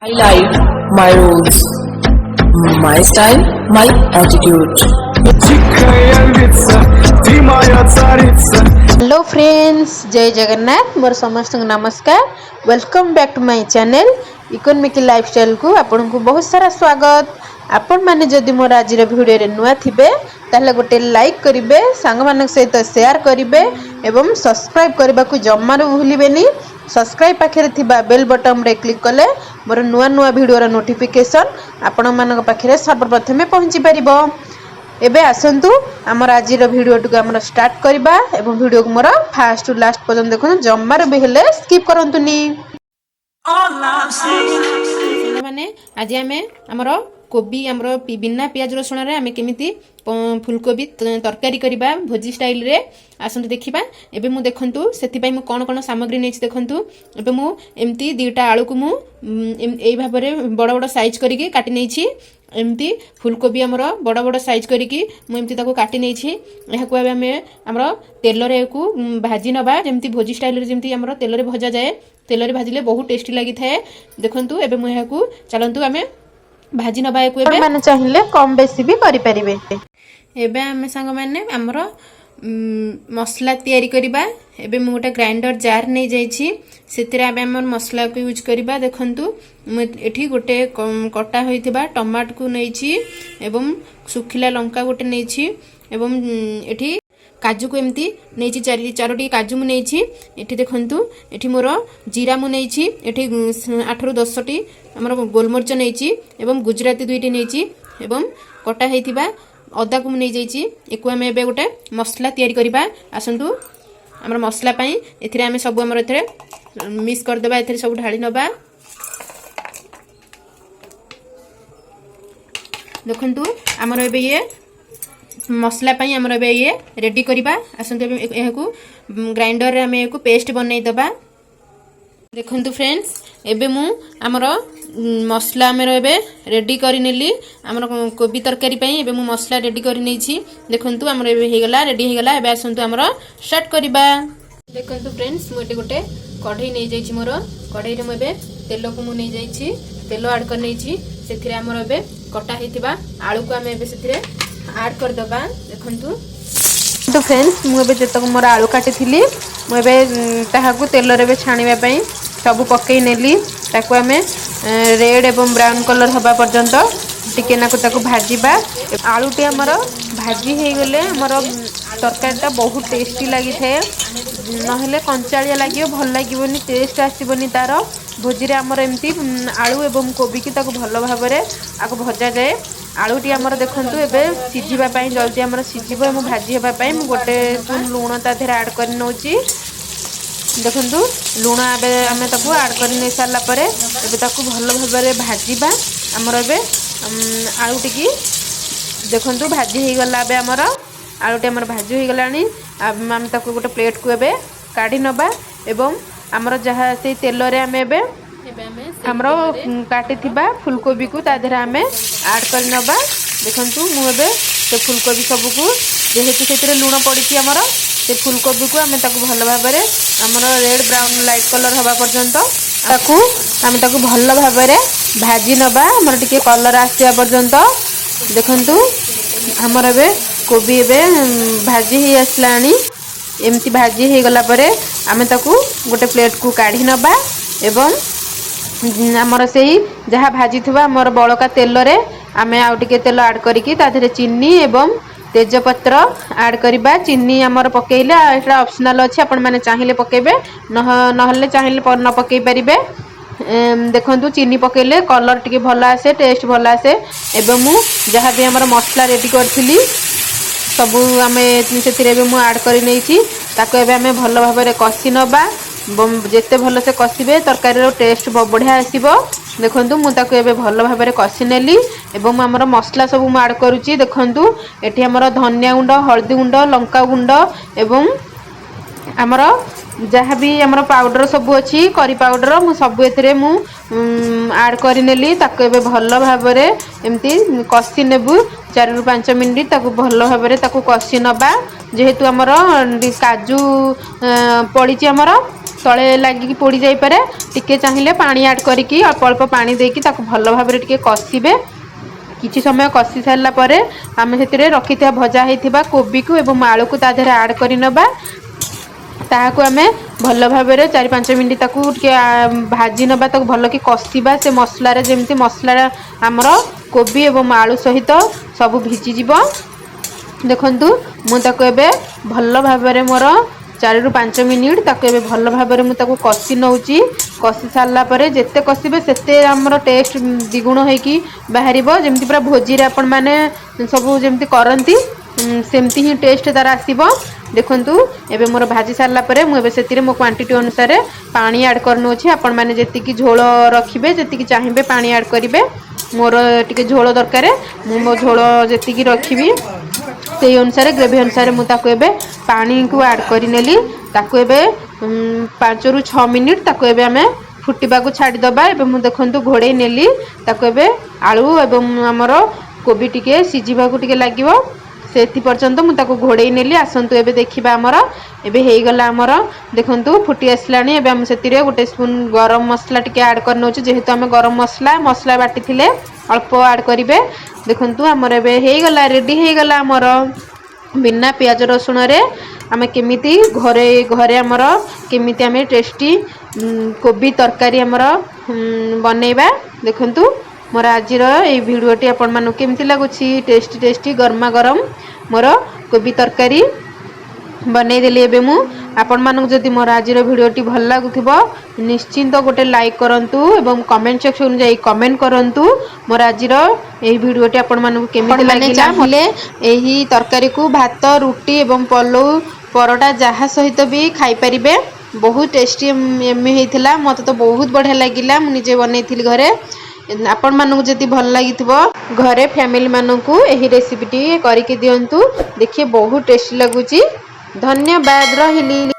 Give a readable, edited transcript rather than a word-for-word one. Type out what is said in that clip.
My life, my rules, my style, my attitude. Дикая львица, ты моя царица. Hello friends, ଜୟ ଜଗନ୍ନାଥ। ମୋର ସମସ୍ତଙ୍କୁ ନମସ୍କାର। Welcome back to my channel economic ଲାଇଫଷ୍ଟାଇଲ୍କୁ ଆପଣଙ୍କୁ ବହୁତ ସାରା ସ୍ୱାଗତ। ଆପଣମାନେ ଯଦି ମୋର ଆଜିର ଭିଡ଼ିଓରେ ନୂଆ ଥିବେ, ତାହେଲେ ଗୋଟେ ଲାଇକ୍ କରିବେ, ସାଙ୍ଗମାନଙ୍କ ସହିତ ସେୟାର କରିବେ ଏବଂ ସବସ୍କ୍ରାଇବ୍ କରିବାକୁ ଜମାରୁ ଭୁଲିବେନି। ସବସ୍କ୍ରାଇବ୍ ପାଖରେ ଥିବା ବେଲ୍ ବଟନ୍ରେ କ୍ଲିକ୍ କଲେ ମୋର ନୂଆ ନୂଆ ଭିଡ଼ିଓର ନୋଟିଫିକେସନ୍ ଆପଣମାନଙ୍କ ପାଖରେ ସର୍ବପ୍ରଥମେ ପହଞ୍ଚି ପାରିବ। ଏବେ ଆସନ୍ତୁ, ଆମର ଆଜିର ଭିଡ଼ିଓଟିକୁ ଆମର ଷ୍ଟାର୍ଟ କରିବା ଏବଂ ଭିଡ଼ିଓକୁ ମୋର ଫାଷ୍ଟ ଟୁ ଲାଷ୍ଟ ପର୍ଯ୍ୟନ୍ତ ଦେଖନ୍ତୁ, ଜମାରୁ ବି ହେଲେ ସ୍କିପ୍ କରନ୍ତୁନି। ସାଙ୍ଗମାନେ, ଆଜି ଆମେ ଆମର କୋବି ଆମର ବିନା ପିଆଜ ରସୁଣରେ ଆମେ କେମିତି ଫୁଲକୋବି ତରକାରୀ କରିବା ଭୋଜି ଷ୍ଟାଇଲରେ, ଆସନ୍ତୁ ଦେଖିବା। ଏବେ ମୁଁ ଦେଖନ୍ତୁ, ସେଥିପାଇଁ ମୁଁ କ'ଣ କ'ଣ ସାମଗ୍ରୀ ନେଇଛି ଦେଖନ୍ତୁ। ଏବେ ମୁଁ ଏମିତି ଦୁଇଟା ଆଳୁକୁ ମୁଁ ଏଇ ଭାବରେ ବଡ଼ ବଡ଼ ସାଇଜ୍ କରିକି କାଟି ନେଇଛି। ଏମିତି ଫୁଲକୋବି ଆମର ବଡ଼ ବଡ଼ ସାଇଜ୍ କରିକି ମୁଁ ଏମିତି ତାକୁ କାଟି ନେଇଛି। ଏହାକୁ ଏବେ ଆମେ ଆମର ତେଲରେ ଏହାକୁ ଭାଜି ନେବା, ଯେମିତି ଭୋଜି ଷ୍ଟାଇଲରେ ଯେମିତି ଆମର ତେଲରେ ଭଜାଯାଏ। ତେଲରେ ଭାଜିଲେ ବହୁତ ଟେଷ୍ଟି ଲାଗିଥାଏ। ଦେଖନ୍ତୁ, ଏବେ ମୁଁ ଏହାକୁ ଚାଲନ୍ତୁ ଆମେ ଭାଜି ନେବା ଏହାକୁ ଏବେ। ଆପଣମାନେ ଚାହିଁଲେ କମ୍ ବେଶୀ ବି କରିପାରିବେ। ଏବେ ଆମେ ସାଙ୍ଗମାନେ ଆମର ମସଲା ତିଆରି କରିବା। ଏବେ ମୁଁ ଗୋଟେ ଗ୍ରାଇଣ୍ଡର ଜାର୍ ନେଇଯାଇଛି। ସେଥିରେ ଆମେ ଆମର ମସଲାକୁ ୟୁଜ୍ କରିବା। ଦେଖନ୍ତୁ, ମୁଁ ଏଠି ଗୋଟେ କଟା ହୋଇଥିବା ଟମାଟୋକୁ ନେଇଛି ଏବଂ ଶୁଖିଲା ଲଙ୍କା ଗୋଟେ ନେଇଛି ଏବଂ ଏଠି କାଜୁକୁ ଏମିତି ନେଇଛି, ଚାରୋଟି କାଜୁ ମୁଁ ନେଇଛି। ଏଠି ଦେଖନ୍ତୁ, ଏଠି ମୋର ଜିରା ମୁଁ ନେଇଛି। ଏଠି 8ରୁ 10ଟି ଆମର ଗୋଲମରିଚ ନେଇଛି ଏବଂ ଗୁଜୁରାତି ଦୁଇଟି ନେଇଛି ଏବଂ କଟା ହେଇଥିବା ଅଦାକୁ ମୁଁ ନେଇଯାଇଛି। ଏକୁ ଆମେ ଏବେ ଗୋଟେ ମସଲା ତିଆରି କରିବା। ଆସନ୍ତୁ, ଆମର ମସଲା ପାଇଁ ଏଥିରେ ଆମେ ସବୁ ଆମର ଏଥିରେ ମିକ୍ସ କରିଦେବା। ଏଥିରେ ସବୁ ଢାଳି ନେବା। ଦେଖନ୍ତୁ, ଆମର ଏବେ ଇଏ ମସଲା ପାଇଁ ଆମର ଏବେ ଇଏ ରେଡି କରିବା। ଆସନ୍ତୁ, ଏବେ ଏହାକୁ ଗ୍ରାଇଣ୍ଡରରେ ଆମେ ଏହାକୁ ପେଷ୍ଟ ବନେଇଦେବା। ଦେଖନ୍ତୁ ଫ୍ରେଣ୍ଡସ୍, ଏବେ ମୁଁ ଆମର ମସଲା ଆମର ଏବେ ରେଡି କରିନେଲି। ଆମର କୋବି ତରକାରୀ ପାଇଁ ଏବେ ମୁଁ ମସଲା ରେଡି କରିନେଇଛି। ଦେଖନ୍ତୁ, ଆମର ଏବେ ହେଇଗଲା, ରେଡି ହେଇଗଲା। ଏବେ ଆସନ୍ତୁ ଆମର ଷ୍ଟାର୍ଟ କରିବା। ଦେଖନ୍ତୁ ଫ୍ରେଣ୍ଡସ୍, ମୁଁ ଏଠି ଗୋଟେ କଢ଼େଇ ନେଇଯାଇଛି। ମୋର କଢ଼େଇରେ ମୁଁ ଏବେ ତେଲକୁ ମୁଁ ନେଇଯାଇଛି, ତେଲ ଆଡ଼୍ କରିନେଇଛି। ସେଥିରେ ଆମର ଏବେ କଟା ହେଇଥିବା ଆଳୁକୁ ଆମେ ଏବେ ସେଥିରେ ଆଡ଼୍ କରିଦେବା। ଦେଖନ୍ତୁ। ତ ଫ୍ରେଣ୍ଡସ୍, ମୁଁ ଏବେ ଯେତକ ମୋର ଆଳୁ କାଟିଥିଲି, ମୁଁ ଏବେ ତାହାକୁ ତେଲରେ ଏବେ ଛାଣିବା ପାଇଁ ସବୁ ପକେଇ ନେଲି। ତାକୁ ଆମେ ରେଡ୍ ଏବଂ ବ୍ରାଉନ୍ କଲର୍ ହେବା ପର୍ଯ୍ୟନ୍ତ ଟିକେ ନାକୁ ତାକୁ ଭାଜିବା। ଆଳୁଟି ଆମର ଭାଜି ହେଇଗଲେ ଆମର ତରକାରୀଟା ବହୁତ ଟେଷ୍ଟି ଲାଗିଥାଏ। ନହେଲେ କଞ୍ଚାଳିଆ ଲାଗିବ, ଭଲ ଲାଗିବନି, ଟେଷ୍ଟ ଆସିବନି ତାର। ଭୋଜିରେ ଆମର ଏମିତି ଆଳୁ ଏବଂ କୋବିକି ତାକୁ ଭଲ ଭାବରେ ଆକୁ ଭଜାଯାଏ। ଆଳୁଟି ଆମର ଦେଖନ୍ତୁ, ଏବେ ସିଝିବା ପାଇଁ, ଜଲ୍ଦି ଆମର ସିଝିବ ଏବଂ ଭାଜି ହେବା ପାଇଁ ମୁଁ ଗୋଟେ ସ୍ପୁନ୍ ଲୁଣ ତା ଦେହରେ ଆଡ଼୍ କରି ନେଉଛି। ଦେଖନ୍ତୁ, ଲୁଣ ଏବେ ଆମେ ତାକୁ ଆଡ଼୍ କରି ନେଇ ସାରିଲା ପରେ ଏବେ ତାକୁ ଭଲ ଭାବରେ ଭାଜିବା। ଆମର ଏବେ ଆଳୁଟିକି ଦେଖନ୍ତୁ, ଭାଜି ହେଇଗଲା। ଏବେ ଆମର ଆଳୁଟି ଆମର ଭାଜି ହେଇଗଲାଣି। ଆମେ ତାକୁ ଗୋଟେ ପ୍ଲେଟ୍କୁ ଏବେ କାଢ଼ି ନେବା ଏବଂ ଆମର ଯାହା ସେଇ ତେଲରେ ଆମେ ଏବେ ଏବେ ଆମେ ଆମର କାଟିଥିବା ଫୁଲକୋବିକୁ ତା ଦେହରେ ଆମେ ଆଡ଼୍ କରି ନେବା। ଦେଖନ୍ତୁ, ମୁଁ ଏବେ ସେ ଫୁଲକୋବି ସବୁକୁ, ଯେହେତୁ ସେଥିରେ ଲୁଣ ପଡ଼ିଛି, ଆମର ସେ ଫୁଲକୋବିକୁ ଆମେ ତାକୁ ଭଲ ଭାବରେ ଆମର ରେଡ୍ ବ୍ରାଉନ୍ ଲାଇଟ୍ କଲର୍ ହେବା ପର୍ଯ୍ୟନ୍ତ ତାକୁ ଆମେ ତାକୁ ଭଲ ଭାବରେ ଭାଜି ନେବା, ଆମର ଟିକେ କଲର୍ ଆସିବା ପର୍ଯ୍ୟନ୍ତ। ଦେଖନ୍ତୁ, ଆମର ଏବେ କୋବି ଏବେ ଭାଜି ହେଇ ଆସିଲାଣି। ଏମିତି ଭାଜି ହେଇଗଲା ପରେ ଆମେ ତାକୁ ଗୋଟେ ପ୍ଲେଟ୍କୁ କାଢ଼ି ନେବା ଏବଂ ଆମର ସେଇ ଯାହା ଭାଜିଥିବା ଆମର ବଳକା ତେଲରେ ଆମେ ଆଉ ଟିକେ ତେଲ ଆଡ଼୍ କରିକି ତା ଦେହରେ ଚିନି ଏବଂ ତେଜପତ୍ର ଆଡ଼୍ କରିବା। ଚିନି ଆମର ପକେଇଲେ, ଆଉ ଏଇଟା ଅପସନାଲ୍ ଅଛି, ଆପଣମାନେ ଚାହିଁଲେ ପକେଇବେ, ନହେଲେ ଚାହିଁଲେ ନ ପକେଇ ପାରିବେ। ଦେଖନ୍ତୁ, ଚିନି ପକେଇଲେ କଲର୍ ଟିକେ ଭଲ ଆସେ, ଟେଷ୍ଟ ଭଲ ଆସେ। ଏବେ ମୁଁ ଯାହା ବି ଆମର ମସଲା ରେଡ଼ି କରିଥିଲି, ସବୁ ଆମେ ସେଥିରେ ଏବେ ମୁଁ ଆଡ଼୍ କରି ନେଇଛି। ତାକୁ ଏବେ ଆମେ ଭଲ ଭାବରେ କଷି ନେବା। ଯେତେ ଭଲସେ କଷିବେ, ତରକାରୀର ଟେଷ୍ଟ ବଢ଼ିଆ ଆସିବ। ଦେଖନ୍ତୁ, ମୁଁ ତାକୁ ଏବେ ଭଲ ଭାବରେ କଷି ନେଲି ଏବଂ ଆମର ମସଲା ସବୁ ମୁଁ ଆଡ଼୍ କରୁଛି। ଦେଖନ୍ତୁ, ଏଠି ଆମର ଧନିଆ ଗୁଣ୍ଡ, ହଳଦୀ ଗୁଣ୍ଡ, ଲଙ୍କା ଗୁଣ୍ଡ ଏବଂ ଆମର ଯାହା ବି ଆମର ପାଉଡ଼ର ସବୁ ଅଛି, କରି ପାଉଡ଼ର, ମୁଁ ସବୁ ଏଥିରେ ମୁଁ ଆଡ଼୍ କରିନେଲି। ତାକୁ ଏବେ ଭଲ ଭାବରେ ଏମିତି କଷି ନେବୁ। 4ରୁ 5 ମିନିଟ୍ ତାକୁ ଭଲ ଭାବରେ ତାକୁ କଷି ନେବା। ଯେହେତୁ ଆମର କାଜୁ ପଡ଼ିଛି ଆମର ତଳେ ଲାଗିକି ପୋଡ଼ି ଯାଇପାରେ। ଟିକେ ଚାହିଁଲେ ପାଣି ଆଡ଼୍ କରିକି, ଅଳ୍ପ ଅଳ୍ପ ପାଣି ଦେଇକି ତାକୁ ଭଲ ଭାବରେ ଟିକେ କଷିବେ। କିଛି ସମୟ କଷି ସାରିଲା ପରେ ଆମେ ସେଥିରେ ରଖିଥିବା ଭଜା ହେଇଥିବା କୋବିକୁ ଏବଂ ଆଳୁକୁ ତା ଦେହରେ ଆଡ଼୍ କରିନେବା। ତାହାକୁ ଆମେ ଭଲ ଭାବରେ 4-5 ମିନିଟ୍ ତାକୁ ଟିକେ ଭାଜି ନେବା, ତାକୁ ଭଲକି କଷିବା ସେ ମସଲାରେ, ଯେମିତି ମସଲା ଆମର କୋବି ଏବଂ ଆଳୁ ସହିତ ସବୁ ଭିଜିଯିବ। ଦେଖନ୍ତୁ, ମୁଁ ତାକୁ ଏବେ ଭଲ ଭାବରେ ମୋର 4ରୁ 5 ମିନିଟ୍ ତାକୁ ଏବେ ଭଲ ଭାବରେ ମୁଁ ତାକୁ କଷି ନେଉଛି। କଷି ସାରିଲା ପରେ, ଯେତେ କଷିବେ ସେତେ ଆମର ଟେଷ୍ଟ ଦ୍ୱିଗୁଣ ହେଇକି ବାହାରିବ। ଯେମିତି ପୁରା ଭୋଜିରେ ଆପଣମାନେ ସବୁ ଯେମିତି କରନ୍ତି, ସେମିତି ହିଁ ଟେଷ୍ଟ ତାର ଆସିବ। ଦେଖନ୍ତୁ, ଏବେ ମୋର ଭାଜି ସାରିଲା ପରେ ମୁଁ ଏବେ ସେଥିରେ ମୋ କ୍ୱାଣ୍ଟିଟି ଅନୁସାରେ ପାଣି ଆଡ଼୍ କରିନେଉଛି। ଆପଣମାନେ ଯେତିକି ଝୋଳ ରଖିବେ, ଯେତିକି ଚାହିଁବେ ପାଣି ଆଡ଼୍ କରିବେ। ମୋର ଟିକେ ଝୋଳ ଦରକାର, ମୁଁ ମୋ ଝୋଳ ଯେତିକି ରଖିବି ସେଇ ଅନୁସାରେ, ଗ୍ରେଭି ଅନୁସାରେ ମୁଁ ତାକୁ ଏବେ ପାଣିକୁ ଆଡ଼୍ କରିନେଲି। ତାକୁ ଏବେ 5ରୁ 6 ମିନିଟ୍ ତାକୁ ଏବେ ଆମେ ଫୁଟିବାକୁ ଛାଡ଼ିଦେବା। ଏବେ ମୁଁ ଦେଖନ୍ତୁ ଘୋଡ଼େଇ ନେଲି ତାକୁ। ଏବେ ଆଳୁ ଏବଂ ଆମର କୋବି ଟିକେ ସିଝିବାକୁ ଟିକେ ଲାଗିବ, ସେଥି ପର୍ଯ୍ୟନ୍ତ ମୁଁ ତାକୁ ଘୋଡ଼େଇ ନେଲି। ଆସନ୍ତୁ ଏବେ ଦେଖିବା, ଆମର ଏବେ ହେଇଗଲା। ଆମର ଦେଖନ୍ତୁ ଫୁଟି ଆସିଲାଣି। ଏବେ ଆମେ ସେଥିରେ ଗୋଟେ ସ୍ପୁନ୍ ଗରମ ମସଲା ଟିକେ ଆଡ଼୍ କରିନେଉଛୁ। ଯେହେତୁ ଆମେ ଗରମ ମସଲା ମସଲା ବାଟିଥିଲେ, ଅଳ୍ପ ଆଡ଼୍ କରିବେ। ଦେଖନ୍ତୁ, ଆମର ଏବେ ହେଇଗଲା, ରେଡ଼ି ହେଇଗଲା ଆମର ବିନା ପିଆଜ ରସୁଣରେ ଆମେ କେମିତି ଘରେ ଘରେ ଆମର କେମିତି ଆମେ ଟେଷ୍ଟି କୋବି ତରକାରୀ ଆମର ବନେଇବା। ଦେଖନ୍ତୁ, ମୋର ଆଜିର ଏଇ ଭିଡ଼ିଓଟି ଆପଣମାନଙ୍କୁ କେମିତି ଲାଗୁଛି? ଟେଷ୍ଟି ଟେଷ୍ଟି ଗରମା ଗରମ ମୋର କୋବି ତରକାରୀ ବନେଇଦେଲି ଏବେ ମୁଁ। ଆପଣମାନଙ୍କୁ ଯଦି ମୋର ଆଜିର ଭିଡ଼ିଓଟି ଭଲ ଲାଗୁଥିବ, ନିଶ୍ଚିନ୍ତ ଗୋଟେ ଲାଇକ୍ କରନ୍ତୁ ଏବଂ କମେଣ୍ଟ ସେକ୍ସନ୍ ଯାଇ କମେଣ୍ଟ କରନ୍ତୁ, ମୋର ଆଜିର ଏହି ଭିଡ଼ିଓଟି ଆପଣମାନଙ୍କୁ କେମିତି ଲାଗିଲା। ଚାହିଁଲେ ଏହି ତରକାରୀକୁ ଭାତ, ରୁଟି ଏବଂ ପଲଉ, ପରଟା ଯାହା ସହିତ ବି ଖାଇପାରିବେ। ବହୁତ ଟେଷ୍ଟି ଏମି ହେଇଥିଲା। ମୋତେ ତ ବହୁତ ବଢ଼ିଆ ଲାଗିଲା। ମୁଁ ନିଜେ ବନେଇଥିଲି ଘରେ। ଆପଣମାନଙ୍କୁ ଯଦି ଭଲ ଲାଗିଥିବ, ଘରେ ଫ୍ୟାମିଲିମାନଙ୍କୁ ଏହି ରେସିପିଟି କରିକି ଦିଅନ୍ତୁ। ଦେଖିବେ, ବହୁତ ଟେଷ୍ଟି ଲାଗୁଛି। ଧନ୍ୟବାଦ, ରହିଲି।